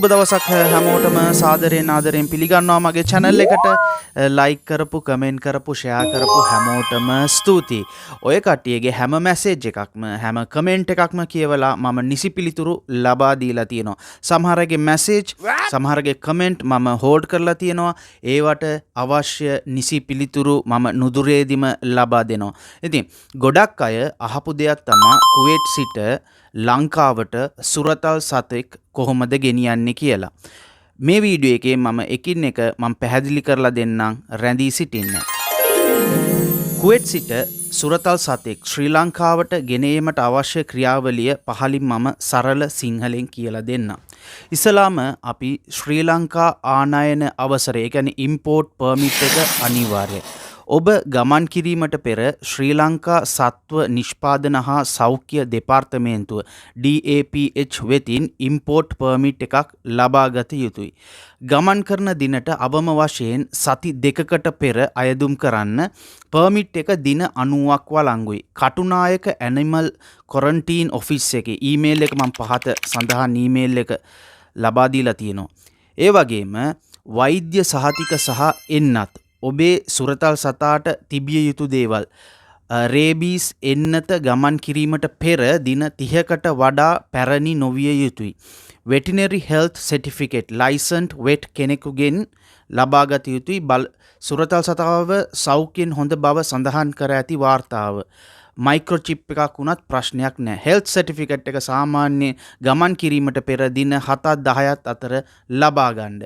සුබ දවසක් හැමෝටම සාදරයෙන් ආදරයෙන් පිළිගන්නවා මගේ channel එකට. ලයික් කරපු, කමෙන්ට් කරපු, ෂෙයා කරපු හැමෝටම ස්තුතියි. ඔය කට්ටියගේ හැම මැසේජ් එකක්ම, හැම කමෙන්ට් එකක්ම කියවලා මම නිසි පිළිතුරු ලබා දීලා තියෙනවා. සමහර අයගේ මැසේජ්, සමහර අයගේ කමෙන්ට් මම හෝල්ඩ් කරලා තියෙනවා. ඒවට අවශ්‍ය නිසි පිළිතුරු මම නුදුරේදිම ලබා දෙනවා. ඉතින් ගොඩක් අය අහපු දෙයක් තමා කුවේට් සිට ලංකාවට සුරතල් සතෙක් කොහොමද ගෙනියන්නේ කියලා. මේ වීඩියෝ එකේ මම එකින් එක මම පැහැදිලි කරලා දෙන්නම්, රැඳී සිටින්න. කුවේට් සිට සුරතල් සතෙක් ශ්‍රී ලංකාවට ගෙන ඒමට අවශ්‍ය ක්‍රියාවලිය පහලින් මම සරල සිංහලෙන් කියලා දෙන්නම්. ඉස්සලාම අපි ශ්‍රී ලංකා ආනයන අවසරය, ඒ කියන්නේ ඉම්පෝට් පර්මිට් එක අනිවාර්යයි. ඔබ ගමන් කිරීමට පෙර ශ්‍රී ලංකා සත්ව නිෂ්පාදන හා සෞඛ්‍ය දෙපාර්තමේන්තුව DAPH වෙතින් ඉම්පෝට් පර්මිට් එකක් ලබාගත යුතුයි. ගමන් කරන දිනට අවම වශයෙන් සති 2කට පෙර අයදුම් කරන්න. පර්මිට් එක දින 90ක් වළංගුයි. කටුනායක ඇනිමල් කොරන්ටීන් ඔෆිස් එකේ ඊමේල් එක මම පහත සඳහන් ඊමේල් එක ලබා දීලා තියෙනවා. ඒ වගේම වෛද්‍ය සහතික සහ එන්නත්, ඔබේ සුරතල් සතාට තිබිය යුතු දේවල්. රේබීස් එන්නත ගමන් කිරීමට පෙර දින 30කට වඩා පැරණි නොවිය යුතුයි. වෙටිනරි හෙල්ත් සර්ටිෆිකේට් ලයිසන්ස්ඩ් වෙට් කෙනෙකුගෙන් ලබාගත යුතුයි. බල සුරතල් සතාව සෞඛ්‍යයෙන් හොඳ බව සඳහන් කර ඇති වාර්තාව. මයික්‍රෝචිප් එකක් වුණත් ප්‍රශ්නයක් නෑ. හෙල්ත් සර්ටිෆිකේට් එක සාමාන්‍ය ගමන් කිරීමට පෙර දින 7ත් 10ත් අතර ලබා ගන්න.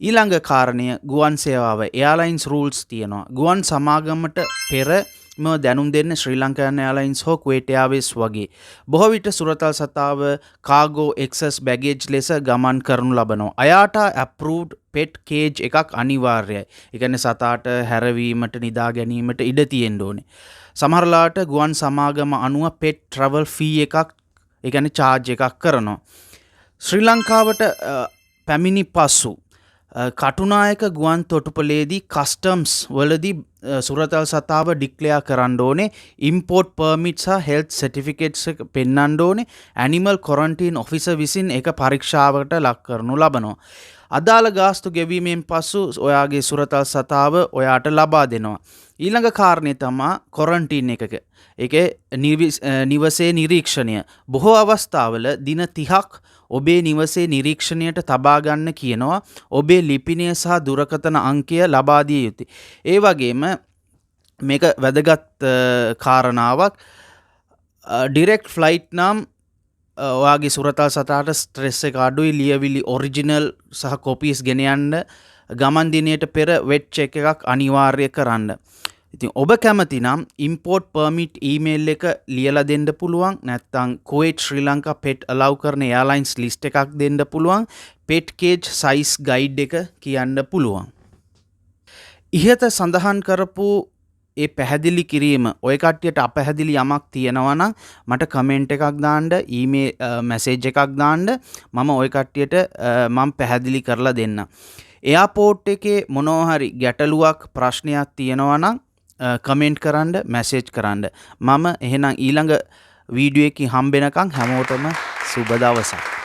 ඊළඟ කාරණය ගුවන් සේවාව, එයාලයින්ස් රූල්ස් තියෙනවා. ගුවන් සමාගමට පෙරම දැනුම් දෙන්න ශ්‍රී ලංකන් එයාලයින්ස් හෝ කුවේට් එයාවේස් වගේ. බොහෝ විට සුරතල් සතාව කාගෝ එක්සස් බැගේජ් ලෙස ගමන් කරනු ලබනවා. අයාටා ඇප්‍රූව්ඩ් පෙට් කේජ් එකක් අනිවාර්යයි. ඒ කියන්නේ සතාට හැරවීමට, නිදා ගැනීමට ඉඩ තියෙන්න ඕනේ. සමහරලාට ගුවන් සමාගම අනුව පෙට් ට්‍රැවල් ෆී එකක්, ඒ කියන්නේ චාර්ජ් එකක් කරනවා. ශ්‍රී ලංකාවට පැමිණි පසු කටුනායක ගුවන් තොටුපළේදී කස්ටම්ස් වලදී සුරතල් සතාව ඩික්ලෙයාර් කරන්න ඕනේ. ඉම්පෝට් පර්මිට් සහ හෙල්ත් සර්ටිෆිකේට්ස් එක පෙන්වන්න ඕනේ. ඇනිමල් ක්වොරන්ටීන් ඔෆිසර් විසින් ඒක පරීක්ෂාවකට ලක් කරනු ලබනවා. අදාළ ගාස්තු ගෙවීමෙන් පසු ඔයාගේ සුරතල් සතාව ඔයාට ලබා දෙනවා. ඊළඟ කාරණය තමා ක්වොරන්ටීන් එකක. ඒකේ නිවසේ නිරීක්ෂණය. බොහෝ අවස්ථාවල දින 30ක් ඔබේ නිවසේ නිරීක්ෂණයට තබා ගන්න කියනවා. ඔබේ ලිපිනය සහ දුරකථන අංකය ලබා දිය යුතුයි. ඒ වගේම මේක වැදගත් කාරණාවක්. ඩිරෙක්ට් ෆ්ලයිට් නම් ඔයාගේ සුරතල් සතාට ස්ට්‍රෙස් එක අඩුයි. ලියවිලි ඔරිජිනල් සහ කොපීස් ගෙන යන්න. ගමන් දිනයට පෙර වෙට් චෙක් එකක් අනිවාර්ය කරන්න. ඉතින් ඔබ කැමති නම් ඉම්පෝට් පර්මිට් ඊමේල් එක ලියලා දෙන්න පුළුවන්. නැත්නම් කුවේට් ශ්‍රී ලංකා පෙට් අලව් කරන එයාලයින්ස් ලිස්ට් එකක් දෙන්න පුළුවන්. පෙට් කේජ් සයිස් ගයිඩ් එක කියන්න පුළුවන්. ඉහත සඳහන් කරපු ඒ පැහැදිලි කිරීම ඔය කට්ටියට අපැහැදිලි යමක් තියෙනවා නම් මට කමෙන්ට් එකක් දාන්න, ඊමේල් මැසේජ් එකක් දාන්න. මම ඔය කට්ටියට මම පැහැදිලි කරලා දෙන්නම්. එයාපෝට් එකේ මොනවා හරි ගැටලුවක් ප්‍රශ්නයක් තියෙනවා නම් කමෙන්ට් කරන්න, මැසේජ් කරන්න. මම එහෙනම් ඊළඟ වීඩියෝ එකකින් හම්බෙනකන් හැමෝටම සුබ දවසක්.